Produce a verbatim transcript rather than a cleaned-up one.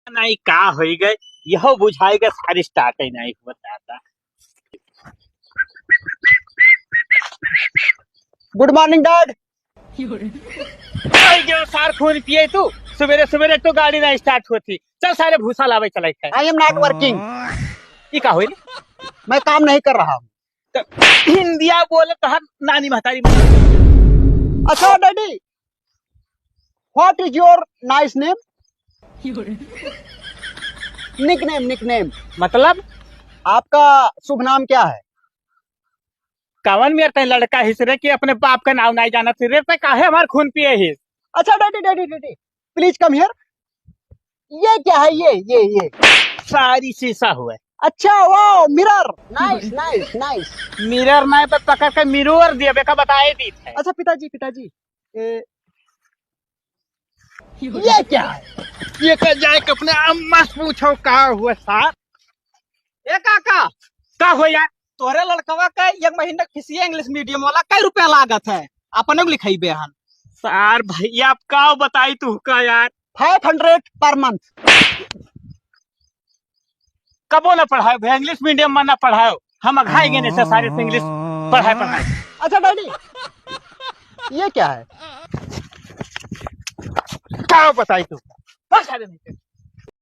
नहीं, का होई गए, यह बुझाई गए, सारी start ही नहीं हुआ दादा। Good morning, Dad। आई गयो सार, खून पिए तू। सुबेरे सुबेरे तो गाड़ी ना start होती। चल सारे, भूसा लावे चले है। I am not working। ई का होई? मैं काम नहीं कर रहा हूँ। तो हिंदिया बोले तो हर नानी महतारी में। अच्छा daddy, what is your nice name? Nickname, nickname। मतलब? आपका शुभ नाम क्या है? कवन मेर तै लड़का हिस रे कि अपने बाप का नाव नहीं जानत रे? तै काहे हमार खून पिए हिस? अच्छा daddy, daddy, daddy, please come here। ये क्या है? ये, ये, ये। सारी शीशा हुआ है। अच्छा, wow, mirror। Nice, nice, nice। Mirror नहीं, पर पकड़ के मिरोर दिया, बेका बताए दी थे। अच्छा पिताजी, पिताजी, ए, ये क्या है? ये कह जाए कि अपने अम्मा से पूछो का हुआ सार। ए काका, का हो यार? तोहरे लड़कवा के एक महीना फीसिया English medium वाला कै रुपया लागत है? अपने को लिखाइबे हन। सार भैया, अब का बताई तू का यार? Five hundred per month। कबो ना पढ़ायो भैया, English medium में ना पढ़ायो। हम अघाई गए से सारे से English पढ़ाए पढ़ाए। अच्छा daddy, ये क्या है? का बताई तू? बस, अरे नहीं।